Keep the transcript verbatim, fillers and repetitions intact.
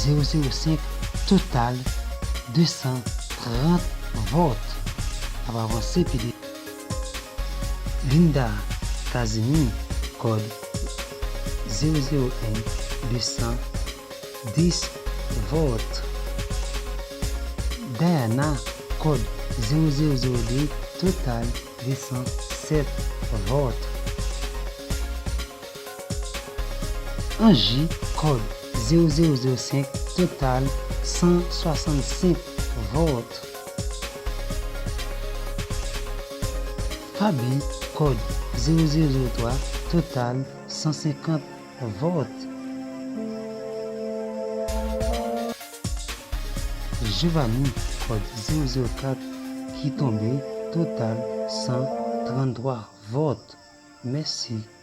zewo zewo senk, total de san trant vòt. N ap avanse pi de. Linda Tazini, kòd zewo zewo en, de san dis vòt. Diana, kòd zewo zewo zewo de, total de san sèt vòt. Angie, kòd zewo zewo zewo senk, total san swasannsenk vòt. Faby, kòd zewo zewo zewo twa, total san senkant vòt. Giovanni, kòd zewo zewo kat, ki tonbe, total san tranntwa vòt. Mèsi.